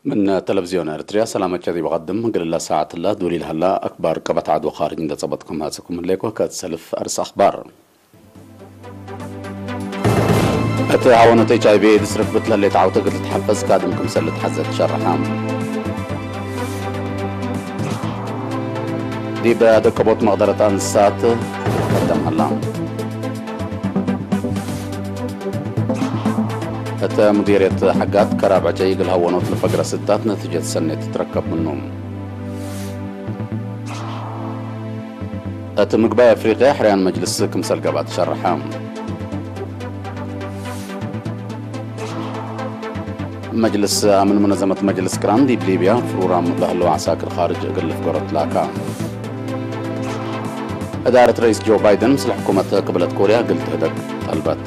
من تلفزيون أريتريا، سلامة كذي بقدم قل الله ساعة الله دولي لهلا أكبر قبت عدو خارج، إن تصبتكم هاتكم الليكو كاتسلف أرس أخبار. እቲ ሃወኖት ኤች ኣይ ቪ ኤድስ ርክብት ለሌት ዓውተ ግልት ሓፈዝ ካድም ክምሰል ትሓዘ ትሸርሓ። ዲበ ደቀቦት መቕደረት ኣንስሳት ቀደም ኣላ። እተ ሙዲርየት ሓጋት ከራብ ዕጨይ እግል ሃወኖት ንፈግረ ስታት ነትጀት ሰኔት ትረከብ ምኑ። እት ምግባይ ኣፍሪቅያ ሕርያን መጅልስ ክምሰል ገባ ትሸርሐ። መጅልስ ኣምን ሙነዘመት መጅልስ ቅራን ዲብ ሊብያ ፍሩራም ለህለው ዓሳክር ኻርጅ እግል ፍገሮት ላካ። እዳረት ረኢስ ጆ ባይደን ምስለ ሕኩመት ክብለት ኮርያ እግል ትህደግ ጠልበት።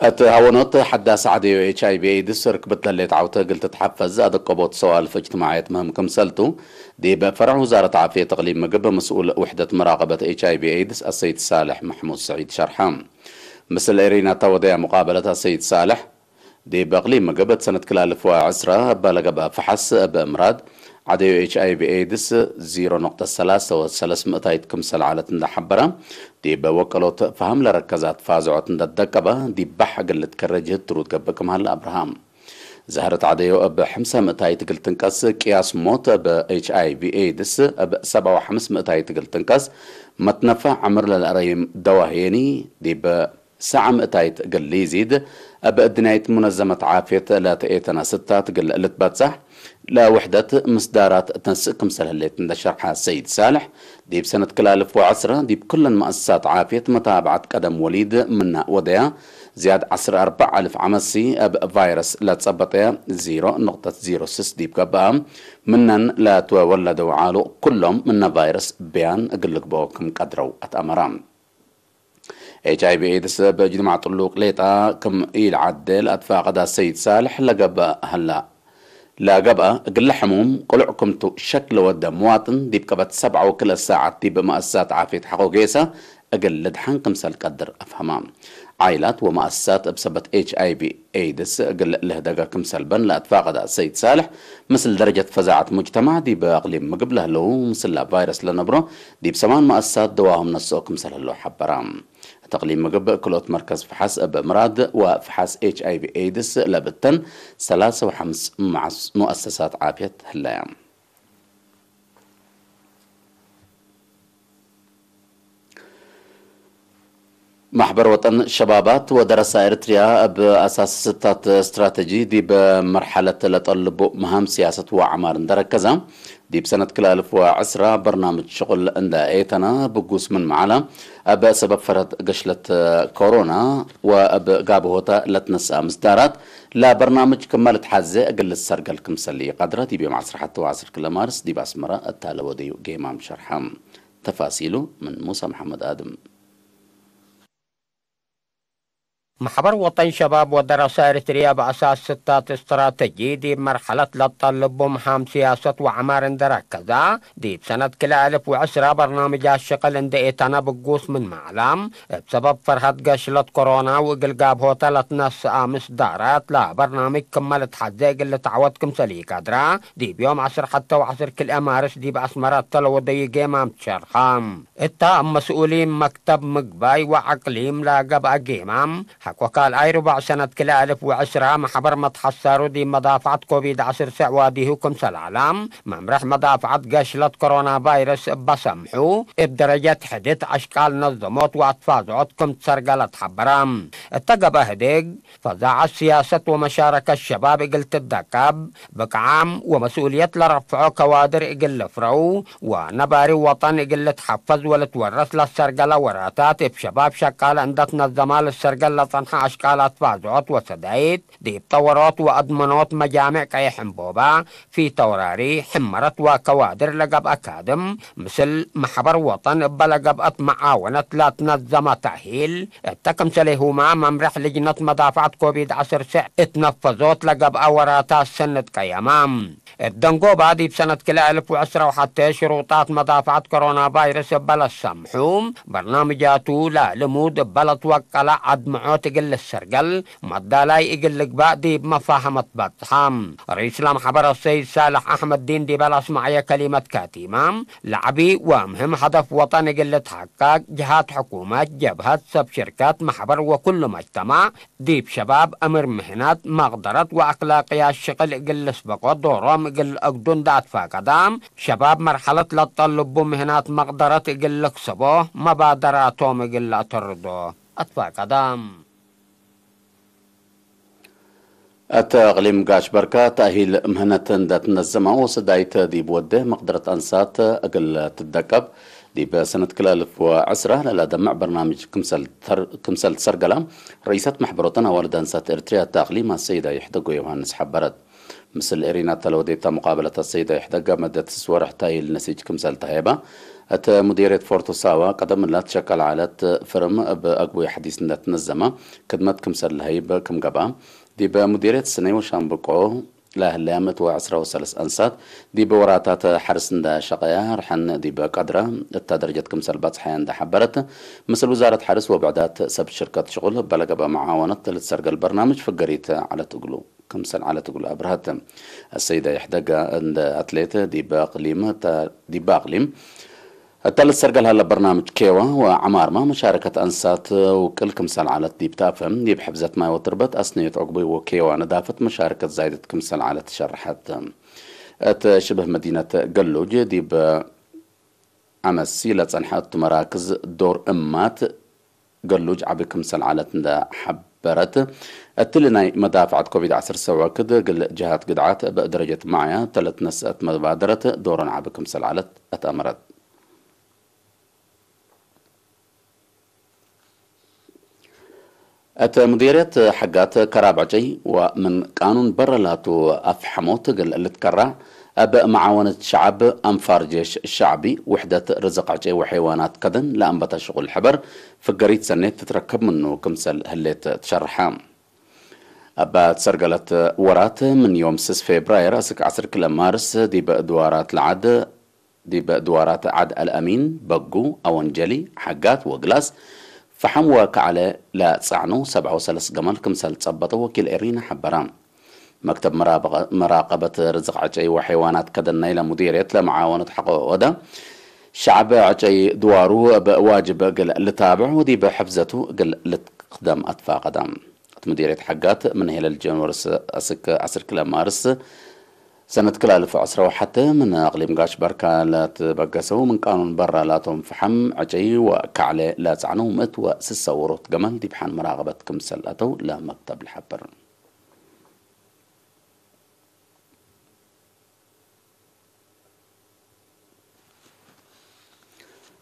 እት ሃወኖት ሓዳስ ዓደዮ ኤች ኣይ ቪ ኤድስ ርክብት ለሌት ዓውተ እግል ትትሓፈዝ ኣደቀቦት ሰዋልፍ እጅትማዕየት ምህም ክምሰልቱ ዲብ ፈረዕ ውዛረት ዓፍየት እቅሊም ምግብ መስኡል ውሕደት መራቀበት ኤች ኣይ ቪ ኤድስ ኣሰይድ ሳልሕ ማሕሙድ ስዒድ ሸርሓ። ምስል ኤሪና ታወደያ ሙቃበለት ኣሰይድ ሳልሕ ዲብ እቅሊም ምግብ እት ሰነት ክላልፍ ወዐስራ እባ ለገብአ ፈሓስ እብ እምራድ ዓደዮ ኤች ኣይ ቪ ኤድስ ዜሮ ነጥቢ ሰላሳ ወሰለስ ምእታይት ክምሰል ዓለት እንዳሓበረ፣ ዲብ ወቀሎት ፈሃም ለረከዛት ፋዝዖት እንደደቀበ፣ ዲብ ባሕ እግል ልትከረ ጅህድ ትሩድ ገብእ ክምሃል ኣብርሃም። ዛህረት ዓደዮ እብ ሕምሳ ምእታይት እግል ትንቀስ፣ ቅያስ ሞት እብ ኤች ኣይ ቪ ኤድስ እብ ሰብዓ ወሓምስ ምእታይት እግል ትንቀስ፣ መትነፋ ዕምር ለልአረይም ደዋህየኒ፣ ዲብ ሰዓ ምእታይት እግል ሊዚድ፣ እብ እድንያይት ሙነዘመት ዓፍየት ለተኤተና ስታት እግል ልትበጻሕ፣ ለውሕደት ምስዳራት ተንስእ ክምሰል ህሌት እንደ ሸርሓ ሰይድ ሳልሕ፣ ዲብ ሰነት ክላልፍ ወዐስራ ዲብ ኩለን መእሰሳት ዓፍየት መታብዓት ቀደም ወሊድ ምና ወደያ፣ ዝያድ ዐስራ ኣርባዕ ኣልፍ ዓመሲ እብ ቫይረስ ለጸበጠያ ዜሮ ነጥቢ ዜሮ ስስ ዲብ ገብኣ፣ ምነን ለትወወለደው ዓሉ ኩሎም ምነ ቫይረስ ብያን እግል ልግብኦ ክም ቀድረው ኣትኣመራ። ኤች ኣይ ቪ ኤድስ ብእጅድማዕ ጥሉቅ ሌጣ ክም ኢልዓዴ ለኣትፋቀዳ ሰይድ ሳልሕ ለገብአ ህላ። ለገብአ እግለ ሕሙም ቅሉዕ ክምቱ ሸክ ለወደ ምዋጥን ዲብ ቀበት ሰብዓ ወክልኤ ሳዓት ዲብ መእሰሳት ዓፍየት ሓቆ ጌሰ እግል ልድሓን ክምሰል ቀድር ኣፍሀማ። ዓይላት ወመእሰሳት እብ ሰበት ኤች ኣይ ቪ ኤድስ እግል ልህደገ ክምሰል በን ለኣትፋቀዳ ሰይድ ሳልሕ፣ ምስል ደረጀት ፈዛዐት ሙጅተማዕ ዲብ እቅሊም ምግብ ለህለው ምስላ ቫይረስ ለነብሮ ዲብ ሰማን መእሰሳት ደዋሆም ነስኦ ክምሰል ህለው ሓበራ። እት እቅሊም ምግብ ክልኦት መርከዝ ፈሓስ እብ ምራድ ወፈሓስ ኤች ኣይ ቪ ኤድስ ለብተን ሰላሳ ወሓምስ መዓስ ሙአሰሳት ዓፍየት ህለያ። ማሕበር ወጠን ሸባባት ወደረሳ ኤርትርያ እብ ኣሳስስታት ስትራተጂ ዲብ መርሓለት ለጠልቡ መሃም ስያሰት ወዓማር እንደረከዛ፣ ዲብ ሰነት ክልኣልፍ ወዕስራ በርናምጅ ሽቁል እንዳ ኤተና ብጉስ ምን መዓላ፣ እብ ሰበብ ፈረድ ገሽለት ኮሮና ወእብ ጋብሆታ ለትነስኣ ምስዳራት፣ ለበርናምጅ ክመ ልትሓዜ እግል ልሰርገል ክምሰል ይቀድረ ዲብ ዮም ዐስራ ሐተ ወዐስር ክለ ማርስ ዲብ ኣስመራ እታ ለወደዩ ጌማም ሸርሓ። ተፋሲሉ ምን ሙሳ መሓመድ ኣድም። ማሕበር ወጠን ሸባብ ወደረሳ ኤርትርያ ብኣሳስ ስታት እስትራተጂ ዲብ መርሐለት ለጠልቡ ምሃም ስያሰት ወዐማር እንደረከዛ፣ ዲብ ሰነት ክልተ ኣልፍ ወዕስራ በርናምጃት ሽቅል እንደ ኤታና ብጉስ ምን መዓላ፣ እብ ሰበብ ፈርሀት ገሽለት ኮሮና ወእግል ጋብሆተ ለትነስኣ ምስዳራት ለበርናምጅ ክመ ልትሐዜ እግል ልትዐወት ክምሰል ኢቀድራ፣ ዲብ ዮም ዐስር ሐተ ወዐስር ክልኤ ማርስ ዲብ ኣስመራ እተ ለወደዩ ጌማም ትሸርሐ። እታ እብ መስኡሊን መክተብ ምግባይ ወዐቅሊም ለገብአ ጌማም፣ ሐቆ ካልኣይ ርቡዕ ሰነት ክልኤ ኣልፍ ወዕስራ መሕበር መትሐሳሩ ዲብ መዳፍዐት ኮቪድ ዐስር ስዕ ዋዲሁ ክምሰል ዐላ፣ መምርሕ መዳፍዐት ገሽለት ኮሮና ቫይረስ እበ ሰምሑ፣ እብ ደረጀት ሕድት አሽቃል ነዘሞት ወአትፋዝዖት ክም ትሰርገለት ሐበራ። እተ ገብአ ህዴግ፣ ፈዛዐት ስያሰት ወመሻረከት ሸባብ እግል ትደቀብ፣ ብቅዓም ወመስኡልየት ለረፍዖ ከዋድር እግል ልፍረው፣ ወነባሪ ወጠን እግል ልትሐፈዝ ወልትወረስ ለሰርገለ ወራታት፣ እብ ሸባብ ሸቃለ እንደ ትነዘማ ልሰርገል ለጸንሐ አሽቃል አትፋዝዖት ወሰዳይት፣ ዲብ ጠወሮት ወአድመኖት መጃምዕ ቀይሕ ዕምቦባ፣ ፊተውራሪ፣ ሕመረት ወከዋድር ለገብአ ካድም፣ ምስል መሕበር ወጠን እበ ለገብአት መዓወነት ለትነዘመ ተእሂል፣ እተ ክምሰሌሁማ መምርሕ ልጅነት መዳፍዐት ኮቪድ ዐስር ስዕ እትነፈዞት ለገብአ ወራታት ሰንድ ቀየማ። እት ደንጎባ ዲብ ሰነት ክልኤ አልፍ ወዕስራ ወሐተ ሽሩጣት መዳፍዐት ኮሮና ቫይረስ እበ ለሰምሑ፣ በርናምጃቱ ለልሙድ እበ ለትወቀለ አድምዖት እግል ልሰርገል መዳላይ እግል ልግባእ ዲብ መፋህመት በጽሐ። ርኢስ ለማሕበር አሰይድ ሳልሕ አሕመድ ዲን ዲበ ለአስመዐየ ከሊመት ካቲማ፣ ለዐቢ ወምህም ሀደፍ ወጠን እግል ልትሐቀቅ፣ ጀሃት ሕኩመት፣ ጀብሀት፣ ሰብ ሽርከት፣ ማሕበር ወኩሉ መጅተማዕ ዲብ ሸባብ እምር ምህነት፣ መቅደረት ወአክላቅያት ሽቅል እግል ልስበቆ ዶሮም እግል ልአግዱ እንደ አትፋቀዳ፣ ሸባብ መርሐለት ለጠልቡ ምህናት መቅደረት እግል ልክሰቦ መባደራቶም እግል ለአተርዶ አትፋቀዳ። እት እቅሊም ጋሽ በርካ ተእሂል ምህነት እንደ ትነዘመ ወሰዳይት ዲብ ወደ መቅደረት አንሳት እግል ትደቀብ ዲብ ሰነት ክልተ አልፍ ወዕስራ ለለደምዕ በርናምጅ ክምሰል ተር-፣ ክምሰል ትሰርገላ ርኢሰት ማሕበሮተን አዋልድ አንሳት ኤርትርያ እት እቅሊም አሰይዳ ይሕደጎ ዮሃንስ ሐበረት። ምስል ኤሪና እተ ለወዴታ ሙቃበለት አሰይዳ ይሕደጋ መደት ስስ ወርሕ ታይል ነሲጅ ክምሰል ተሀየባ፣ እተ ሙዲርየት ፎርቶ ሳዋ ቀደም እላ ትሸቀል ዐለት ፍርም እብ አግቡይ ሐዲስ እንደ ትነዘማ ክድመት ክምሰል ለሀይብ ክም ገብአ፣ ዲበ ሙዲርየት ስነይ ወሻምብቆ ለህለያ ምእት ወዕስራ ወሰለስ አንሳት ዲበ ወራታት ሐርስ እንደ ሸቀያ ርሐን ዲበ ቀድራ እታ ደረጀት ክምሰል ባጽሐያ እንደ ሐበረት፣ ምስል ውዛረት ሐርስ ወብዕዳት ሰብ ሽርከት ሽቁል እበ ለገብአ መዓወነት ለትሰርገል በርናምጅ ፍገሪት ዐለት እግሉ። ክምሰል ዐለት እግሉ አብርሀት። አሰይዳ ይሕደጋ እንደ አትሌት ዲበ አቅሊም እተ-፣ ዲበ አቅሊም እተ ልትሰርገል ሀለ በርናምጅ ኬዋ ወዐማርማ መሻረከት አንሳት ውቅል ክምሰል ዐለት ዲብ ታፈ፣ ዲብ ሕፍዘት ማይ ወትርበት አስነዮት ዐግቡይ ወኬዋ ነዳፈት መሻረከት ዛይደት ክምሰል ዐለት ሸርሐት። እት ሽብህ መዲነት ገሉጅ ዲብ ዐመሲ ለጸንሐ እቱ መራክዝ ዶር እማት ገሉጅ ዐቢ ክምሰል ዐለት እንደ ሐበረት፣ እትሊ ናይ መዳፍዐት ኮቪድ ዐሰርተ ሰብዐ ክድ እግል ጀሃት ግድዓት እብ ደረጀት መዕያ ተለት ነስአት መባደረት ዶረን ዐቢ ክምሰል ዐለት አትአመረት። እት ሙዲርየት ሐጋት ከራብ ዕጨይ ወምን ቃኑን በረ ላቱ አፍሐሞት እግል ልትከራዕ፣ እብ መዓወነት ሸዐብ አንፋር ጄሽ ሸዕቢ ውሕደት ርዝቅ ዕጨይ ወሐይዋናት ከደን ለአንበተ ሽቁል ሕበር ፍገሪት ሰኔት ትትረከብ ምኑ ክምሰል ህሌት ትሸርሐ። እበ ትሰርገለት ወራት ምን ዮም ስስ ፌብራየር አስክ ዐስር ክልተ ማርስ ዲበ ድዋራት ለዓድ ዲብ ድዋራት ዓድ አልአሚን፣ በጉ፣ አወንጀሊ፣ ሐጋት ወግላስ ፈሐም ወከዕለ ለጸዕኑ ሰብዓ ወሰለስ ገመል ክምሰል ጸበጠ ወኪል ኤሪና ሐበራ። መክተብ መራበቀ-፣ መራቀበት ርዝቅ ዕጨይ ወሐይዋናት ከደን ናይለ ሙዲርየት ለመዓወነት ሐቆ ወደ ሸዕብ ዕጨይ ድዋሩ እብ ዋጅብ እግል ልታብዕ ወዲብ ሕፍዘቱ እግል ልትክደም አትፋቀዳ። እት ሙዲርየት ሐጋት ምን ሄለል ጀንወርስ አስክ ዐስር ክለ ማርስ ሰነት ክልተ አልፍ ወዐስራ ወሐተ ምን አቅሊም ጋሽ በርካ ለትበገሰው ምን ቃኑን በራ ላቶም ፈሐም ዕጨይ ወካዕለ ለጸዕነው ምእት ወስሰ ወሮት ገመል ዲብ ሐን መራቀበት ክምሰል አተው ለመክተብ ልሐብር።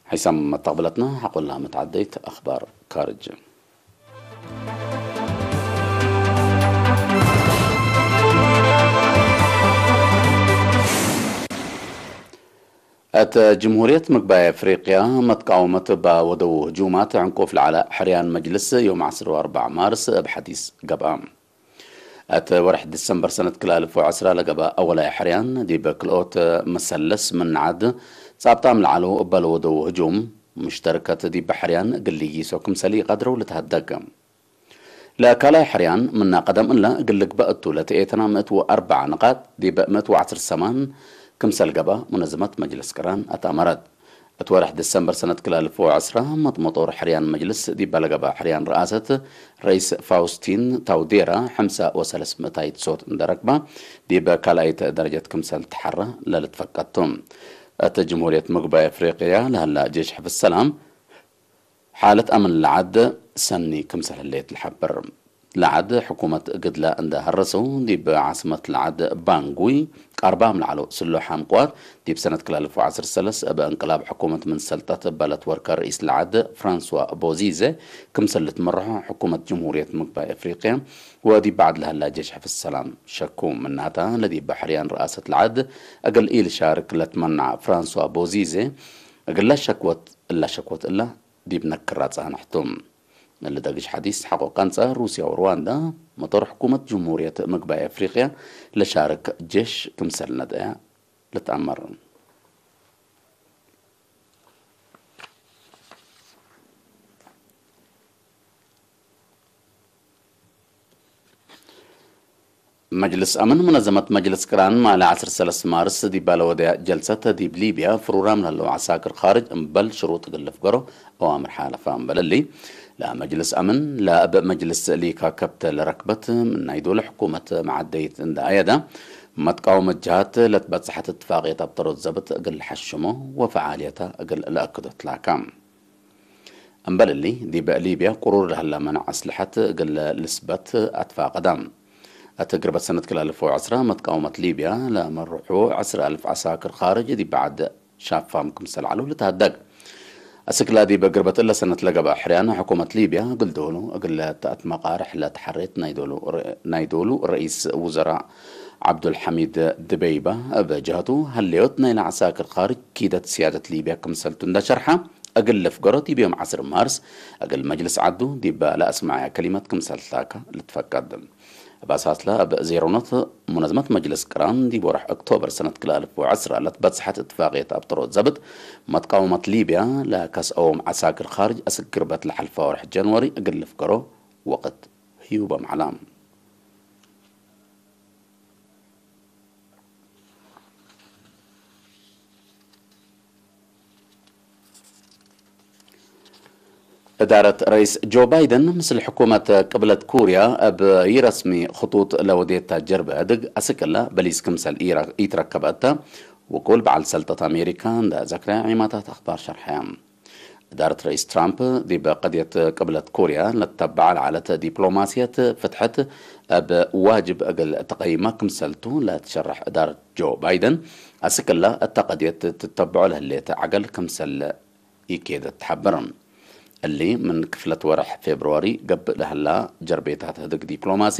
ሐይሳም መተቅብለትና ሐቆላ መትዓደይት አኽባር ካርጅ። እት ጅምሁርየት ምግባይ አፍሪቅያ መትቃወመት እባ ወደው ህጁማት ዕንቁፍ ለዓለ ሕርያን መጅልስ ዮም ዐስር ወአርባዕ ማርስ እብ ሐዲስ ገብአ። እት ወርሕ ዲሰምበር ሰነት ክልተ አልፍ ወዐስራ ለገብአ አወላይ ሕርያን ዲብ ክልኦት መሰለስ ምንዓድ ጻብጣም ለዓሉ እበ ለወደው ህጁም ሙሽተርከት ዲብ ሕርያን እግል ሊጊሶ ክምሰል ኢቀድረው ልትሀደግ። ለካላይ ሕርያን ምና ቀደም እለ እግል ልግበእ እቱ ለትኤተና ምእት ወአርበዓ ንቃጥ ዲብ ምእት ወዐስር ሰማን ክምሰል ገብአ ሙነዝመት መጅልስ ቅራን አትአመረት። እት ወርሕ ዲሰምበር ሰነት ክልተ አልፍ ወዐስራ መጥመጦር ሕርያን መጅልስ ዲብ ለገብአ ሕርያን ረአሰት ረይስ ፋውስቲን ታውዴራ ሐምሳ ወሰለስ ምእታይት ሶት እንደ ረክባ ዲብ ካልአይት ደረጀት ክምሰል ተሐራ ለልትፈቀድ ቱ። እት ጅምሁርየት ምግባይ አፍሪቅያ ለሀላ ጄሽ ሕፍዝ ሰላም ሓለት አምን ለዓድ ሰኒ ክምሰል ህሌት ልሐብር። ለዓድ ሕኩመት እግድለ እንደ ሀረሰው ዲብ ዓስመት ለዓድ ባንጉይ ቃርባም ለዓሎ ስሎሓም ቅዋት ዲብ ሰነት ክልተ አልፍ ወዐስር ሰለስ እብ እንቅላብ ሕኩመት ምን ሰልጠት እበ ለትወርከ ርኢስ ለዓድ ፍራንስዋ ቦዚዘ ክምሰል ልትመርሖ ሕኩመት ጅምሁርየት ምግባይ አፍሪቅያ ወዲብ በዕድ ለሀላ ጄሽ ሕፍዝ ሰላም ሸኩ። ምናታ ለዲብ ሕርያን ረአሰት ለዓድ እግል ኢልሻርክ ለትመንዓ ፍራንስዋ ቦዚዘ እግላ ሸክወት እላ ሸክወት እላ ዲብ ነክራ ጸንሕቱ። እሊ ደግሽ ሐዲስ ሐቆ ቃንጻ ሩስያ ወሩዋንዳ መጦር ሕኩመት ጅምሁርየት ምግባይ አፍሪቅያ ለሻርክ ጄሽ ክምሰል ነድአያ ልትአመር። መጅልስ ኣምን ሙነዘመት መጅልስ ቅራን ማለ ዓሰርተ ሰለስተ ማርስ ዲብ ባለወደያ ጀልሰት ዲብ ሊብያ ፍሩራም ለለው ዓሳክር ኻርጅ እምበል ሽሩጥ ግልፍ ገሮ ኣዋምር ሓለፋ እምበለሊ ለመጅልስ ኣምን ለእብ መጅልስ ሊካ ከብተ ለረክበት ምን ናይ ዶለ ሕኩመት መዓደይት እንዳ ኣየዳ መትቃወመት ጅሃት ለትበጽሐት እትፋቅየት ኣብ ተሮት ዘብት እግል ለሐሽሞ ወፈዓልየታ እግል ለአክዶ ትላካ። እምበልሊ ዲብ ሊብያ ቁሩር ለህላ መናዕ ኣስልሐት እግል ልስበት ኣትፋቀዳ። እት ግርበት ሰነት ክል አልፍ ወዕስራ መትቃወመት ሊብያ ለመርሑ ዕስራ አልፍ ዓሳክር ኻርጅ ዲብ በዓድ ሻፋም ክምሰል ዐለው ልትሃደግ። አስክላ ዲብ ግርበት እለ ሰነት ለገበአ ሕርያን ሕኩመት ሊብያ እግል ዶሉ እግል ተአትመቃርሕ ለትሐሬት ናይ ዶሉ ር-፣ ናይ ዶሉ ረኢስ ውዘራ ዐብዱልሐሚድ ድበይባ እብ ጀህቱ ሀሌዮት ናይለ ዓሳክር ኻርጅ ኪደት ስያደት ሊብያ ክምሰልቱ እንዳ ሸርሐ እግል ልፍገሮ ዲብ ዮም ዐስር ማርስ እግል መጅልስ ዐዱ ዲብ ለአስመዐያ ከሊመት ክምሰል ታካ ልትፈቀድ። እብ አሳስለ እብ ዜሮነት ሙነዝመት መጅልስ ቅራን ዲብ ወርሕ ኦክቶበር ሰነት ክልተ አልፍ ወዐስራ ለትበጽሐት እትፋቅየት ኣብ ጥሮት ዘብጥ መትቃወመት ሊብያ ለከስአዎም ዐሳክር ኻርጅ አስክ ግርበት ለሐልፈ ወርሕ ጀንወሪ እግል ልፍገሮ ወቅት ህዩቦም ዐላ። እዳረት ረኢስ ጆ ባይደን ምስል ሕኩመት ቅብለት ኩርያ እብ ኢረስሚ ክጡጥ ለወዴታ ጀርበ ህድግ አስቅላ በሊስ ክምሰል ኢራ-፣ ኢትረከበ እተ ውቁል በዓል ሰልጠት አሜሪካ እንዳ ዘክረ ዒማታት አኽባር ሸርሐያ። እዳረት ረኢስ ትራምፕ ዲብ ቀድየት ቅብለት ኩርያ ለትተበዓ ለዓለት ዲፕሎማስየት ፍትሐት እብ ዋጅብ እግል ተቀይማ ክምሰልቱ ለትሸርሕ እዳረት ጆ ባይደን አስቅላ እተ ቀድየት ትተበዖ ለህሌት ዐገል ክምሰል ኢኬደት ትሐብር። እሊ ምን ክፍለት ወርሕ ፌብርዋሪ ገብእ ለህላ ጀርቤታት ህድግ ዲፕሎማሲ፣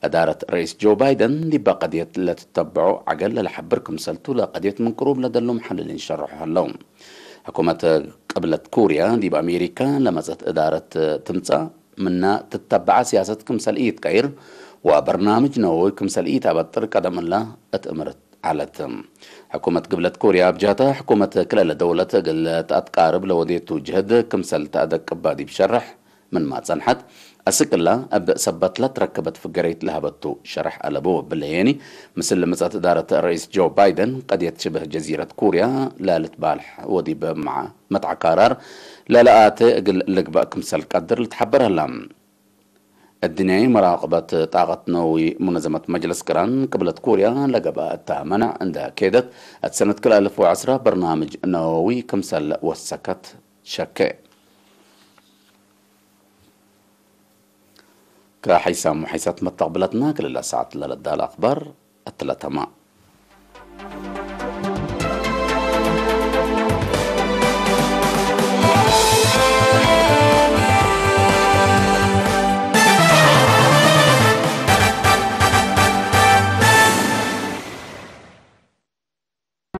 እዳረት ረኢስ ጆ ባይደን ዲባ ቀድየት ለትተበዖ ዐገል ለልሐብር ክምሰልቱ ለቀድየት ምን ቅሩብ ለደሉ መሐልሊን ሸርሑ ህለው። ሕኩመት ቅብለት ኩርያ ዲብ አሜሪካ ለመጸት እዳረት ትምጻእ ምና ትተበዓ ሲያሰት ክምሰል ኢትቀይር ወበርናምጅ ነወዊ ክምሰል ኢተበጥር ቀደም እላ እት እምርት ዐለት። ሕኩመት ግብለት ኮርያ እብ ጀህታ፣ ሕኩመት ክልኤ ደውለት እግል ተአትቃርብ ለወዴቱ ጅህድ ክምሰል ተአደቅባ ዲብ ሸርሕ ምንማ ጸንሐት፣ አስክላ እብ ሰበት ለትረከበት ፍገረይት ለሀበቱ ሸርሕ አለቡ። እብለየኒ፣ ምስል ምጸት እዳረት ረኢስ ጆ ባይደን፣ ቀድየት ሽብህ ጀዚረት ኮርያ ለልትባልሕ ወዲብ መዓ መትዓካራር ለለአተ እግል ልግበእ ክምሰል ቀድር ልትሐበር ህላ። እድንያይ መራቅበት ጣቀት ነዊ ሙነዘመት መጅለስ ቅራን ቅብለት ኮርያ ለገብአ እታ መናዕ እንደ ኬደት፣ እት ሰነት ክልተ አልፍ ወዐስራ በርናምጅ ነወዊ ክምሰል ወሰከት ሸከ። ከሐይሳም ወሐይሳት መተቅብለትና ክልላ ሰዓት ለለዳለ አክባር እትለተማ።